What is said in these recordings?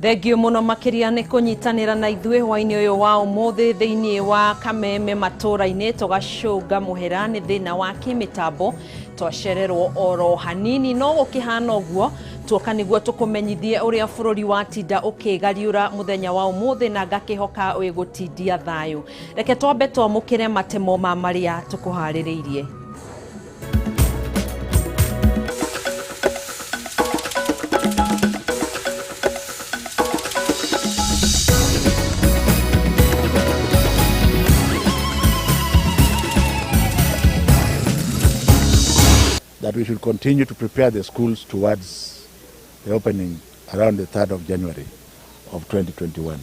Thengiũ mũno makĩria nĩ kũnyitanĩra na ithuĩ hwainĩ ũyũ wa ũmũthĩ thĩinĩ wa Kameme matũra-inĩ. Tũgacũnga mũhera nĩ thĩna wa kĩmĩtambo, twacererwo oro hanini, no gũkĩhana ũguo tuoka nĩguo tũkũmenyithie ũrĩa bũrũri watinda ũkĩgariũra mũthenya wa ũmũthĩ, na ngakĩhoka wĩgũtindia thayũ. Reke twambe twamũkĩre matemo ma marĩa tũkũharĩrĩirie. That we should continue to prepare the schools towards the opening around the 3rd of January of 2021.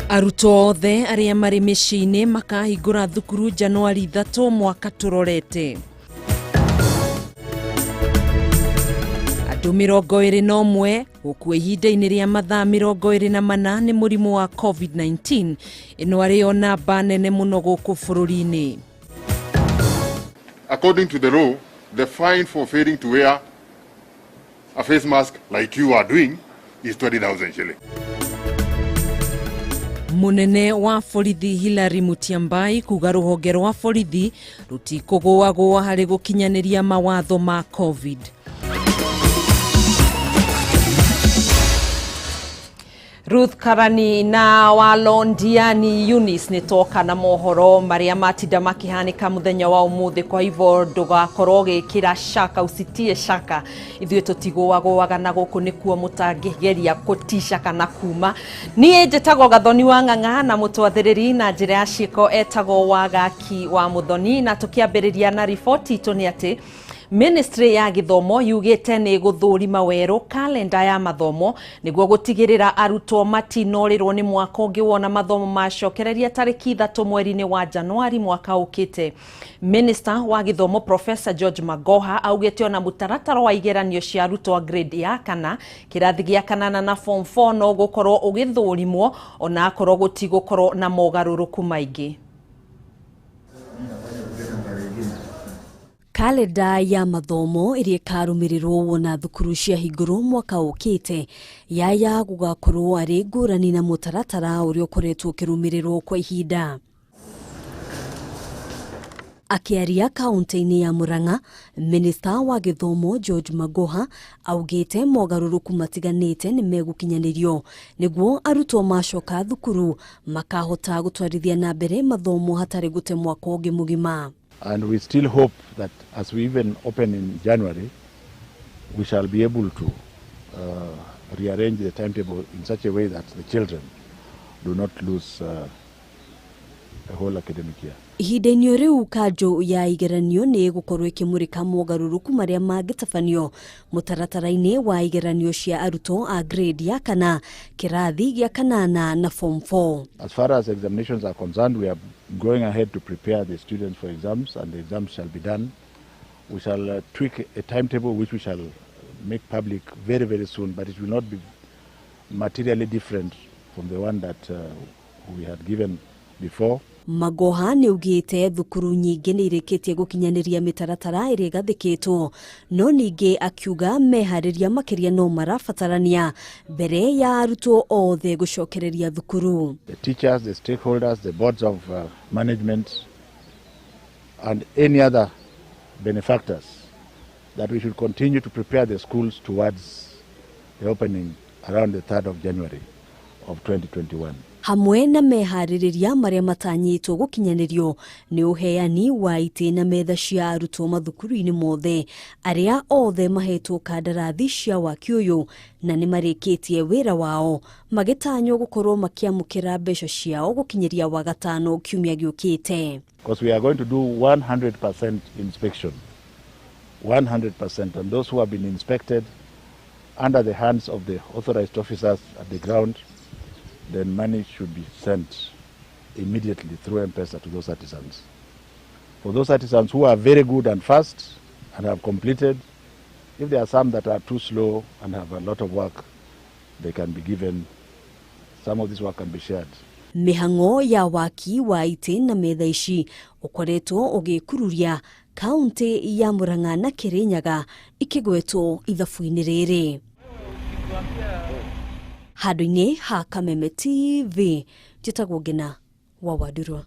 Arutwo othe arĩa marĩ mĩciĩ-inĩ makahingũra thukuru Januari 3 mwaka tũrorete. Andũ 21 gũkua ihinda-inĩ rĩa mathaa 24 nĩ mũrimũ wa COVID-19, ĩno arĩ yo namba nene mũno gũkũ bũrũri-inĩ. According to the law, the fine for failing to wear a face mask like you are doing is 20,000 shillings. Munene wa borithi Hilary Mutyambai kuga rũhonge rwa borithi rũtikũgũagũa harĩ gũkinyanĩria mawatho ma COVID. Ruth Karani na Walondiani Eunice nĩ toka na mohoro marĩa matinda makĩhanĩka mũthenya wa ũmũthĩ. Kwa hivyo ndũgakorwo ũgĩkĩra shaka, usitie shaka, ithuĩ tũtigũagũaga na gũkũ nĩkuo mũtangĩgeria kũtisha kana kuma. Niĩ njĩtagwo Gathoni wa Ng'ang'a na mũtwathĩrĩri na njĩra ya ciĩko etagwo Wagaki wa Mũthoni, na tũkĩambĩrĩria na riboti itũ nĩ atĩ Ministry ya gĩthomo yugĩte nĩ gũthũrima werũ kalenda ya mathomo nĩguo gũtigĩrĩra arutwo matinorĩrwo nĩ mwaka ũngĩ wona mathomo macokereria tarĩki 3 mweri-inĩ wa Januari mwaka ũkĩte. Minister wa gĩthomo Professor George Magoha augĩte ona mũtaratara wa igeranio cia arutwo a grade ya kana, kĩrathi gĩa kanana na form 4 no gũkorwo ũgĩthũrimwo ona akorwo gũtigũkorwo na mogarũrũku maingĩ. Kalenda ya mathomo ĩrĩa ĩkarũmĩrĩrwo wona thukuru ciahingũrwo mwaka ũkĩte yaya gũgakorwo arĩ ngũrani na mũtaratara ũrĩa ũkoretwo ũkĩrũmĩrĩrwo kwa ihinda. Akĩaria kaunti-inĩ ya Murang'a, Minista wa gĩthomo George Magoha augĩte mogarũrũku matiganĩte nĩ megũkinyanĩrio nĩguo arutwo macoka thukuru makahota gũtwarithia na mbere mathomo hatarĩ gũte mwaka ũngĩ mũgima. And we still hope that as we even open in January, we shall be able to rearrange the timetable in such a way that the children do not lose a whole academic year. Ihinda-inĩ rĩu kanjũ ya igeranio nĩ ĩgũkorwo ĩkĩmũrĩka mogarũrũku marĩa mangĩtabanio mũtaratara-inĩ wa igeranio cia arutwo a grade ya kana, kĩrathi gĩa kanana na form 4. As far as examinations are concerned, we are going ahead to prepare the students for exams, and the exams shall be done. We shall tweak a timetable which we shall make public very, very soon, but it will not be materially different from the one that we had given before. Magoha nĩ augĩte thukuru nyingĩ nĩ irĩkĩtie gũkinyanĩria mĩtaratara ĩrĩa ĩgathĩkĩtwo, no ningĩ akiuga meharĩria makĩria no marabatarania mbere ya arutwo othe gũcokereria thukuru. The teachers, the stakeholders, the boards of management and any other benefactors, that we should continue to prepare the schools towards the opening around the 3rd of January of 2021. Hamwe na meharĩrĩria marĩa matanyĩtwo gũkinyanĩrio nĩ ũheani wa itĩ na metha cia arutwo mathukuru-inĩ mothe arĩa othe mahetwo kandarathi cia waki ũyũ na nĩ marĩkĩtie wĩra wao, magĩtanywo gũkorwo makĩamũkĩra mbeca ciao gũkinyĩria wagatano kiumia gĩũkĩte. Because we are going to do 100% inspection, 100%, and those who have been inspected under the hands of the authorized officers at the ground, then money should be sent immediately through M-Pesa to those artisans. For those artisans who are very good and fast and have completed, if there are some that are too slow and have a lot of work, they can be given, some of this work can be shared. Mĩhang'o ya waki wa itĩ na metha ici ũkoretwo ũgĩkururia kaunti ya Murang'a na Kirinyaga ikĩgwetwo ithabu-inĩ rĩrĩ. Handũ-inĩ ha Kameme TV, njĩtagwo Ngina wa Wandurwa.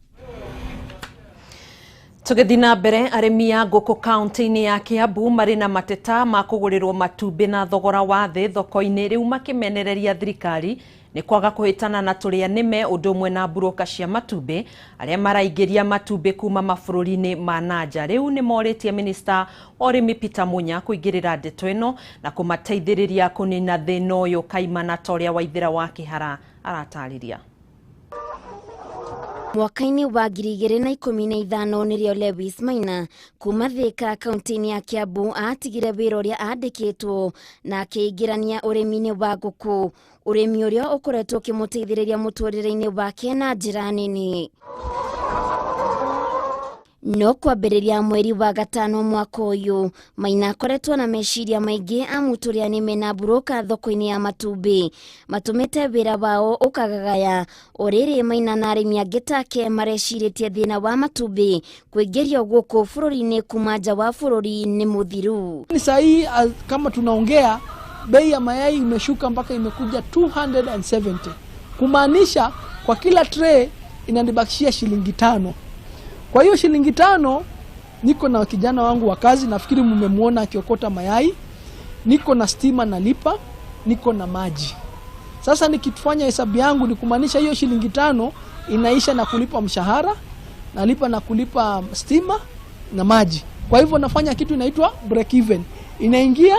Tũgĩthiĩ na mbere, arĩmi a ngũkũ kaunti-inĩ ya Kiambu marĩ na mateta ma kũgũrĩrwo matumbĩ na thogora wa thĩ thoko-inĩ, rĩu makĩmenereria thirikari nĩ kwaga kũhĩtana na tũrĩa nĩme ũndũ ũmwe na mburoka cia matumbĩ arĩa maraingĩria matumbĩ kuma mabũrũri-inĩ ma nanja. Rĩu nĩ morĩtie minista wa ũrĩmi Peter Munya kũingĩrĩra ndeto ĩno na kũmateithĩrĩria kũnina thĩna ũyũ kaimana ta ũrĩa Waithĩra wa Kĩhara aratarĩria. Mwaka-inĩ wa 2015 nĩrĩo Lewis Maina kuma Thika kaunti-inĩ ya Kiambu atigire wĩra ũrĩa andĩkĩtwo na akĩingĩrania ũrĩmi-inĩ wa ngũkũ, ũrĩmi ũrĩa ũkoretwo ũkĩmũteithĩrĩria mũtũrĩre-inĩ wake na njĩra nene. No kwambĩrĩria mweri wa gatano mwaka ũyũ, Maina akoretwo na meciria maingĩ amu tũrĩa nĩme na mburoka thoko-inĩ ya matumbĩ matũmĩte wĩra wao ũkagagaya. O rĩrĩ Maina na arĩmi angĩ take marecirĩtie thĩna wa matumbĩ kũingĩrio gũkũ bũrũri-inĩ kuma nja wa bũrũri nĩ mũthiru. Sahii kama tunaongea, bei ya mayai imeshuka mpaka imekuja 270, kumaanisha kwa kila tray inanibakishia shilingi 5. Kwa hiyo shilingi 5, niko na kijana wangu wa kazi, nafikiri mmemuona akiokota mayai, niko na stima nalipa, niko na maji. Sasa nikifanya hesabu yangu ni kumaanisha hiyo shilingi 5 inaisha na kulipa mshahara, nalipa na kulipa stima na maji. Kwa hivyo nafanya kitu inaitwa break even. Inaingia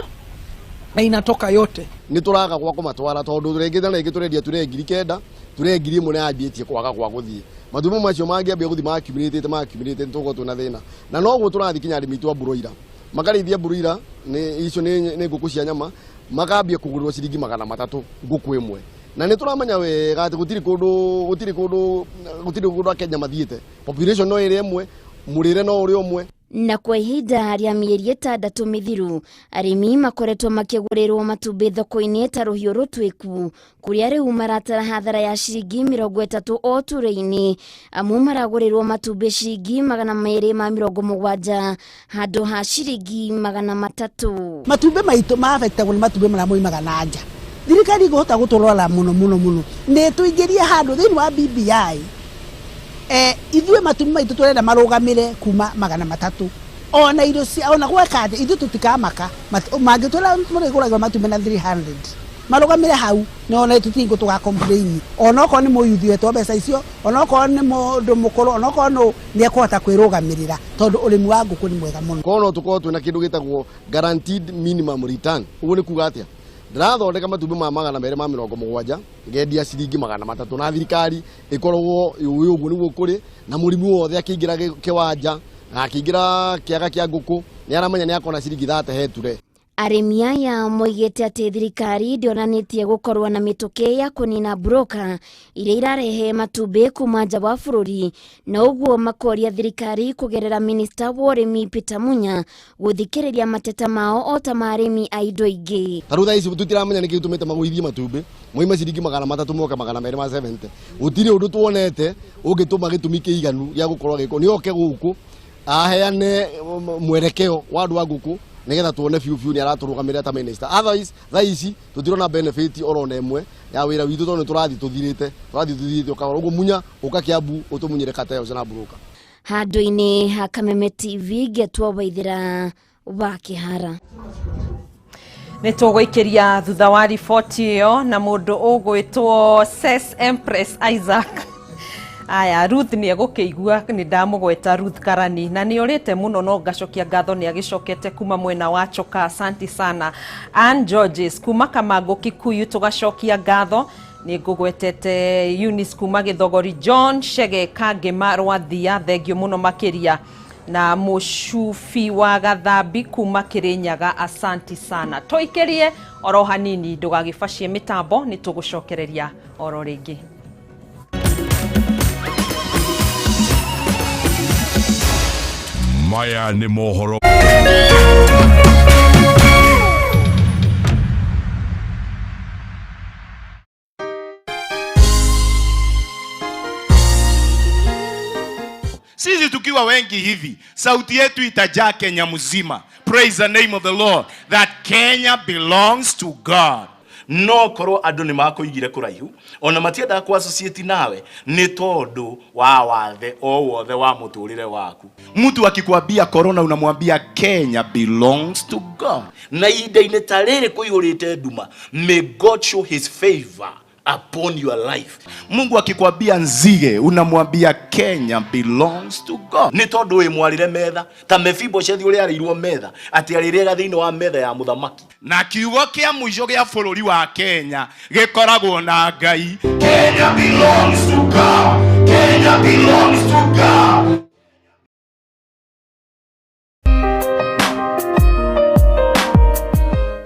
na inatoka yote. Ni turaga gwa kumatwara tondu ringi na ringi turendia ture 9,000 ture 1,000 yambitie kwaga gwa guthie. Matumbĩ macio mangĩambia gũthiĩ makiumĩrĩte makiumĩrĩte nĩtũgũkorwo twĩna thĩna. Na noguo tũrathiĩ kinya arĩmi aitũ a broiler. Makarĩithia broiler, nĩ icio nĩ ngũkũ cia nyama, makambia kũgũrĩrwo ciringi 300 ngũkũ ĩmwe. Na nĩ tũramenya wega atĩ gũtirĩ kũndũ, gũtirĩ kũndũ, gũtirĩ kũndũ Akenya mathiĩte. Population no ĩrĩ ĩmwe, mũrĩre no ũrĩ ũmwe. Na kwa ihinda rĩa mĩeri 6 mĩthiru, arĩmi makoretwo makĩgũrĩrwo matumbĩ thoko-inĩ ta rũhiũ rũtuĩku, kũrĩa rĩu maratara hathara ya ciringi 30 o ture-inĩ, amu maragũrĩrwo matumbĩ ciringi 270 handũ ha ciringi 300. Matumbĩ maitũ maabetagwo nĩ matumbĩ marĩa moimaga na nja. Thirikari ĩkũhota gũtũrora mũno mũno mũno, nĩ ĩtũingĩrie handũ thĩinĩ wa BBI. Ithuĩ matumbĩ maitũ tũrenda marũgamĩre kuma 300. Ona irio cia, ona gweka atĩ ithuĩ tũtikamaka. Mangĩtwĩra mũrĩgũragĩrwo matumbĩ na 300. Marũgamĩre hau, na ona tũtingũ tũga complain. Ona okorwo nĩ mũyuthi wetwo mbeca icio, ona okorwo nĩ mũndũ mũkũrũ, ona okorwo nũ, nĩ ekũhota kwĩrũgamĩrĩra, tondũ ũrĩmi wa ngũkũ nĩ mwega mũno. Korwo no tũkorwo twĩna kĩndũ gĩtagwo guaranteed minimum return. Ũguo nĩ kuga atĩa? Ndĩrathondeka matumbĩ ma 270, ngendia ciringi 300, na thirikari ĩkoragwo yũĩ ũguo nĩguo kũrĩ, na mũrĩmi wothe akĩingĩra kĩwanja, na akĩingĩra kĩaga kĩa ngũkũ, nĩ aramenya nĩ akona ciringi 30 he ture. Arĩmi aya moigĩte atĩ thirikari ndĩonanĩtie gũkorwo na mĩtũkĩ ya kũnina broka iria irarehe matumbĩ kuma nja wa bũrũri, na ũguo makoria thirikari kũgerera minista wa ũrĩmi Peter Munya gũthikĩrĩria mateta mao o ta ma arĩmi a indo ingĩ. Ta rĩu thaa ici tũtiramenya nĩkĩ gĩtũmĩte magũithie matumbĩ, moima ciringi 300 moke 270. Gũtirĩ ũndũ tuonete ũngĩtũma gĩtũmi kĩiganu gĩa gũkorwo gĩko. Nĩ oke gũkũ aheane mwerekeo wa andũ a ngũkũ nigetha tuone biũ biũ nĩ aratũrũgamĩrĩra ta minister. Otherwise thaa ici tũtirona benefit orona ĩmwe ya wĩra witũ tondũ nĩ tũrathiĩ tũthirĩte, tũrathiĩ tũthirĩte ũkahora. Ũguo Munya ũka Kiambu ũtũmunyĩre kata ĩyo na broker. Handũ-inĩ ha Kameme TV ngetwo Waithĩra wa Kĩhara. Nĩ tũgũikĩria thutha wa riboti ĩyo na mũndũ ũgwĩtwo Ses Empress Isaac. Aya, Ruth nĩ egũkĩigua nĩ ndamũgweta Ruth Karani, na nĩ orĩte mũno no ngacokia ngatho nĩ agĩcokete kuma mwena wa Choka. Asante sana. Ann Georges kuma Kamango Kikuyu, tũgacokia ngatho. Nĩ ngũgwetete Eunice kuma Gĩthogori, John Chege Kangema Rwathia, thengio mũno makĩria, na Mũcubi wa Gathambi kuma Kĩrĩnyaga, asanti sana. Tũikĩrie oro hanini ndũgagĩbacie mĩtambo, nĩ tũgũcokereria oro rĩngĩ. Maya nĩ mohoro. Sisi tukiwa wengi hivi, sauti yetu itajaa Kenya mzima. Praise the name of the Lord, that Kenya belongs to God. No korwo andũ nĩ makũigire kũraihu ona matiendaga kũ associate nawe nĩ tondũ wa wathe o wothe wa mũtũrĩre waku. Mtu akikwambia corona unamwambia Kenya belongs to God. Na ihinda-inĩ ta rĩrĩ kũihũrĩte nduma, may God show his favor upon your life. Mungu akikwambia nzige unamwambia Kenya belongs to God. Nĩ tondũ wĩ mwarĩre metha ta Mefiboshethi ũrĩa arĩirwo metha atĩ arĩrĩaga thĩinĩ wa metha ya mũthamaki. Na kiugo kĩa mũico gĩa bũrũri wa Kenya gĩkoragwo na Ngai. Kenya belongs to God. Kenya belongs to God.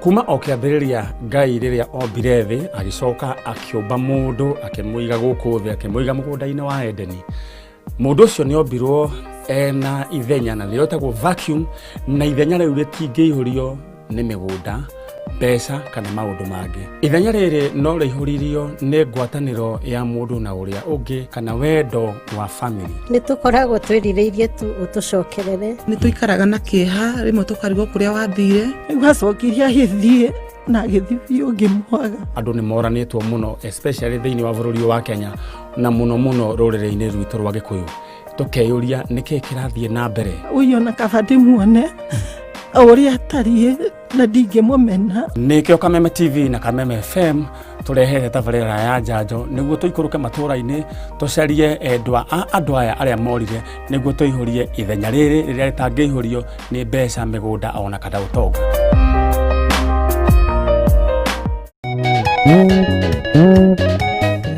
Kuma o kĩambĩrĩria Ngai rĩrĩa ombire thĩ agĩcoka akĩũmba mũndũ akĩmũiga gũkũ thĩ akĩmũiga mũgũnda-inĩ wa Edeni. Mũndũ ũcio nĩ ombirwo ena ithenya na nĩrĩo rĩtagwo vacuum, na ithenya rĩu rĩtingĩihũrio nĩ mĩgũnda, mbeca kana maũndũ mangĩ. Ithenya rĩrĩ no rĩihũririo nĩ ngwatanĩro ya mũndũ na ũrĩa ũngĩ kana wendo wa family. Nĩ tũkoragwo twĩrirĩirie tu ũtũcokerere. Nĩ tũikaraga na kĩeha rĩmwe tũkarigwo kũrĩa wathire. Rĩu acokire agĩthiĩ na agĩthiĩ biũ ngĩmwaga. Andũ nĩ moranĩtwo mũno especially thĩinĩ wa bũrũri wa Kenya na mũno mũno rũrĩrĩ-inĩ rwitũ rwa Gĩkũyũ. Tũkeyũria nĩkĩĩ kĩrathiĩ na mbere. Ũyũ ona kaba ndĩmuone o ũrĩa atariĩ na ndingĩmũmena. Nĩkĩo Kameme TV na Kameme FM tũrehete tabarĩra ya njanjo nĩguo tũikũrũke matũũra-inĩ tũcarie endwa a andũ aya arĩa morire nĩguo tũihũrie ithenya rĩrĩ rĩrĩa rĩtangĩihũrio nĩ mbeca, mĩgũnda ona kana ũtonga.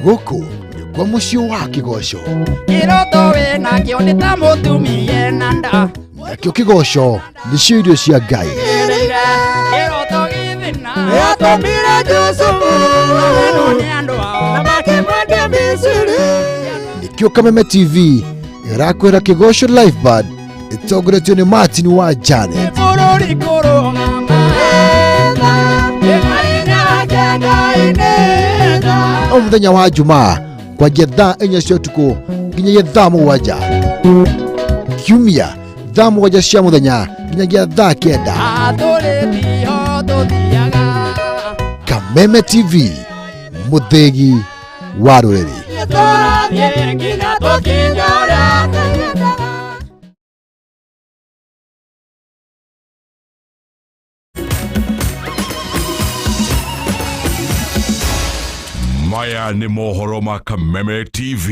Gũkũ nĩ kwa mũciĩ wa kĩgoco. Kĩroto wĩnakĩo nĩ ta mũtumia ena nda. Nakĩo kĩgoco nĩcio irio cia Ngai. Kĩroto gĩthĩna. Nĩatũmire Jusufu amenwo nĩ andũ ao na makĩmwendia Misiri. Nĩkĩo Kameme TV ĩrakwĩra kĩgoco live band ĩtongoretio nĩ Martin wa Janet. Bũrũri kũrũgama O mũthenya wa Jumaa kwanjia thaa 4 cia ũtukũ nginyagia thaa 7. Kiumia thaa 7 cia mũthenya nginyagia thaa 9. Kameme TV, mũthĩgi wa rũrĩrĩ. Maya nĩ mohoro ma Kameme TV.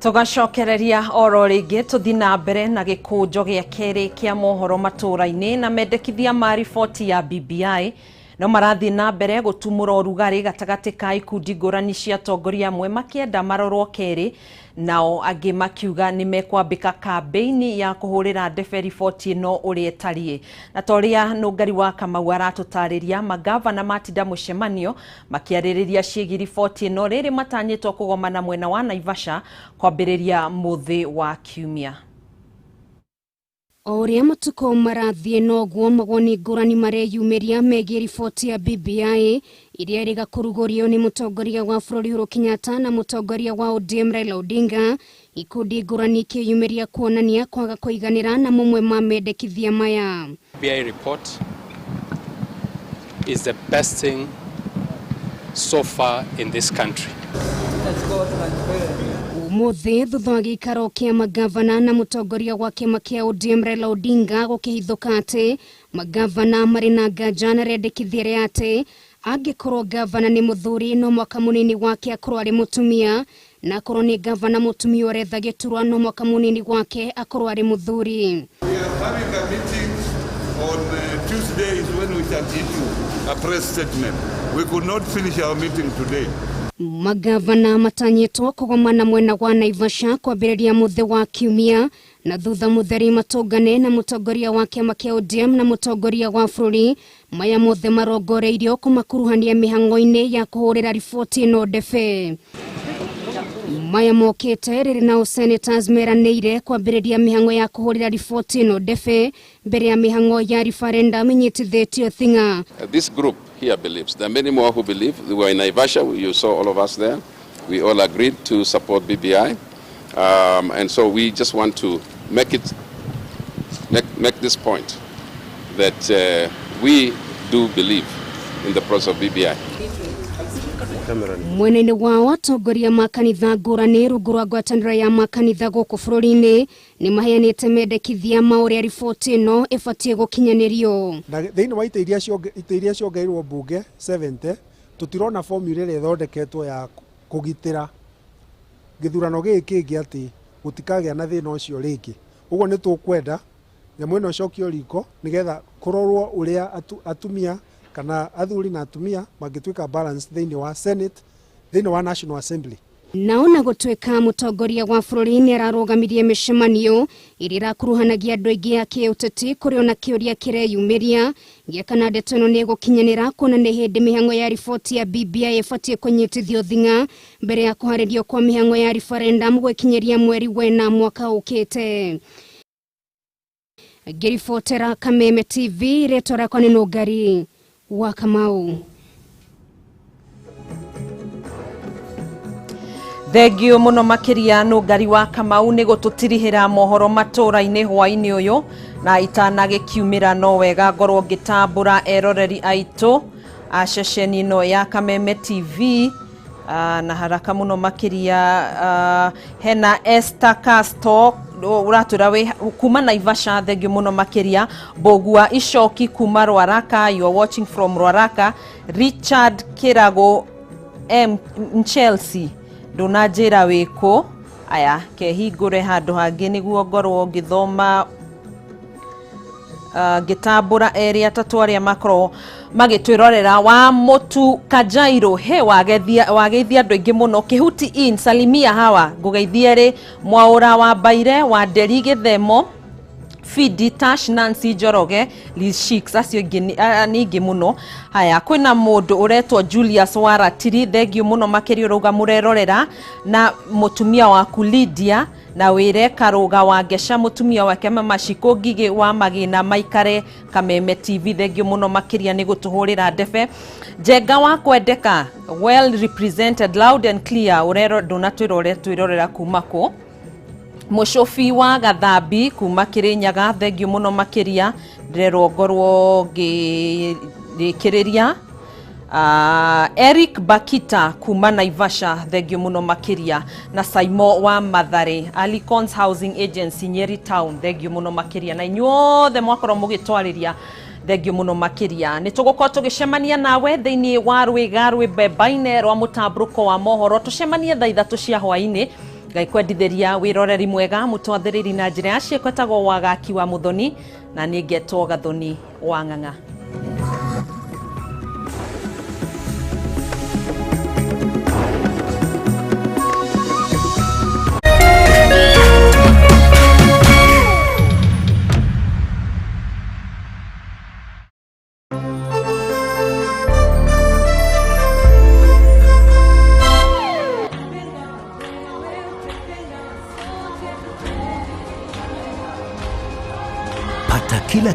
Tũgacokereria oro rĩngĩ tũthiĩ na mbere na gĩkũnjo gĩa kerĩ kĩa mohoro matũũra-inĩ na mendekithia ma riboti ya BBI no marathiĩ na mbere gũtumũra ũrugarĩ gatagatĩ ka ikundi ngũrani cia atongoria amwe makĩenda marorwo kerĩ, nao angĩ makiuga nĩ mekwambĩka kambĩini ya kũhũrĩra ndebe riboti ĩno ũrĩa ĩtariĩ. Na ta ũrĩa Nũngari wa Kamau aratũtarĩria, magavana matinda mũcemanio makĩarĩrĩria ciĩgiĩ riboti ĩno rĩrĩ matanyĩtwo kũgomana mwena wa Naivasha kwambĩrĩria mũthĩ wa Kiumia. O ũrĩa matukũ marathiĩ noguo mawoni ngũrani mareyumĩria megiĩ riboti ya BBI iria ĩrĩga kũrugũrio nĩ mũtongoria wa bũrũri Uhuru Kenyatta na mũtongoria wa ODM Raila Odinga. Ikundi ngũrani ikĩyumĩria kuonania kwaga kũiganĩra na mamwe ma mendekithia maya. BBI report is the best thing so far in this country. Ũmũthĩ thutha wa gĩikaro kĩa magavana na mũtongoria wa kĩama kĩa ODM Raila Odinga gũkĩhithũka atĩ magavana marĩ na nganja na rendekithia rĩa atĩ angĩkorwo gavana nĩ mũthuri no mwaka mũnini wake akorwo arĩ mũtumia, na akorwo nĩ gavana mũtumia ũretha gĩturwa no mwaka mũnini wake akorwo arĩ mũthuri. We are having a meeting on Tuesday is when we shall issue a press statement. We could not finish our meeting today. Magavana matanyĩtwo kũgomana mwena wa Naivasha kwambĩrĩria mũthĩ wa Kiumia na thutha mũtheri matũngane na mũtongoria wa kĩama kĩa ODM na mũtongoria wa bũrũri. Maya mothe marongoreirio kũmakuruhania mĩhang'o-inĩ ya kũhũrĩra riboti ĩno ndebe. Maya mokĩte rĩrĩ nao senators meranĩire kwambĩrĩria mĩhang'o ya kũhũrĩra riboti ĩno ndebe mbere ya mĩhang'o ya referendum ĩnyitithĩtio thing'a. This group here believes. There are many more who believe. We were in Naivasha. You saw all of us there. We all agreed to support BBI. And so we just want to make this point that we do believe in the process of BBI. Mwena-inĩ wao atongoria makanitha ngũrani rungu rwa ngwatanĩro ya makanitha gũkũ bũrũri-inĩ nĩ maheanĩte mendekithia ma ũrĩa riboti ĩno ĩbatiĩ gũkinyanĩrio. Na thĩinĩ wa itĩ iria ciongereirwo mbunge 70 tũtirona formula ĩrĩa ĩthondeketwo ya kũgitĩra gĩthurano gĩkĩ kĩngĩ atĩ gũtikagĩa na thĩna ũcio rĩngĩ. Ũguo nĩ tũkwenda nyamũ ĩno ĩcokio riko nĩgetha kũrorwo ũrĩa atumia kana athuri na atumia mangĩtuĩka balance thĩinĩ wa Senate, thĩinĩ wa National Assembly. Naona gũtuĩka mũtongoria wa bũrũri nĩ ararũgamirie mĩcemanio ĩrĩa ĩrakuruhanagia andũ aingĩ a kĩũteti kũrĩ ona kĩũria kĩreyumĩria gĩa kana ndeto ĩno nĩ ĩgũkinyanĩra kuona nĩ hĩndĩ mĩhang'o ya riboti ya BBI ĩbatiĩ kũnyitithio thing'a mbere ya kũharĩrio kwa mĩhang'o ya referendum gwĩkinyĩria mweri wena mwaka ũkĩte. Ngĩribotera Kameme TV, rĩtwa rĩakwa nĩ Nũngari wa Kamau. Thengio muno makiria Nũngari wa Kamau nĩ gũtũtirihĩra mohoro matũra-inĩ hwaĩ-inĩ ũyũ na itanagĩkiumĩra no wega ngorwo ngĩtambũra eroreri aitũ a ceceni ĩno ya Kameme TV na haraka muno makiria hena Esther Casto ũratwĩra wĩ kuma Naivasha, thengio muno makiria. Mbũgua Icoki kuma Rwaraka, you are watching from Rwaraka. Richard Kirago M Chelsea ndũnanjĩra wĩkũ. Aya kehingũre handũ hangĩ nĩguo ngorwo ngĩthoma ngĩtambũra erĩ atatũ arĩa makorwo magĩtwĩrorera. Wa Mũtu Kajairo he wageithia andũ aingĩ mũno. Kĩhuti in salimia hawa ngũgeithie rĩ. Mwaũra wa Mbaire wa Nderi Gĩthemo Fidi Tash Nancy Njoroge Liz Shicks acio ingĩ nĩ aingĩ mũno. Haya kwĩna mũndũ ũretwo Julius Waratiri, thengio mũno makĩria ũrauga mũrerorera na mũtumia waku Lydia na wĩre Karũga wa Ngeca mũtumia wake Mama Shiko Ngigĩ wa Magĩna maikare Kameme TV, thengio mũno makĩria nĩ gũtũhũrĩra ndebe. Njenga wa Kwendeka well represented loud and clear ũrero ndũnatwĩra ũrĩa twĩrorera kuma kũ. Mũcobi wa Gathambi kuma Kĩrĩnyaga, thengio mũno makĩria ndĩrerwo ngorwo ngĩrĩkĩrĩria. Eric Bakita kuma Naivasha, thengio mũno makĩria. Na Saimo wa Mathare Alicons Housing Agency Nyeri Town, thengio mũno makĩria. Na inyuothe mwakorwo mũgĩtwarĩria thengio mũno makĩria. Nĩ tũgũkorwo tũgĩcemania nawe thĩinĩ wa rwĩga rwĩmbembaine rwa mũtambũrũko wa mohoro. Tũcemanie thaa 3 cia hwaĩ-inĩ. Ngai kwendithĩria wĩroreri mwega mũtwathĩrĩri na njĩra ya ciĩko etagwo Wagaki wa Mũthoni na niĩ ngetwo Gathoni wa Ng'ang'a. Pata kila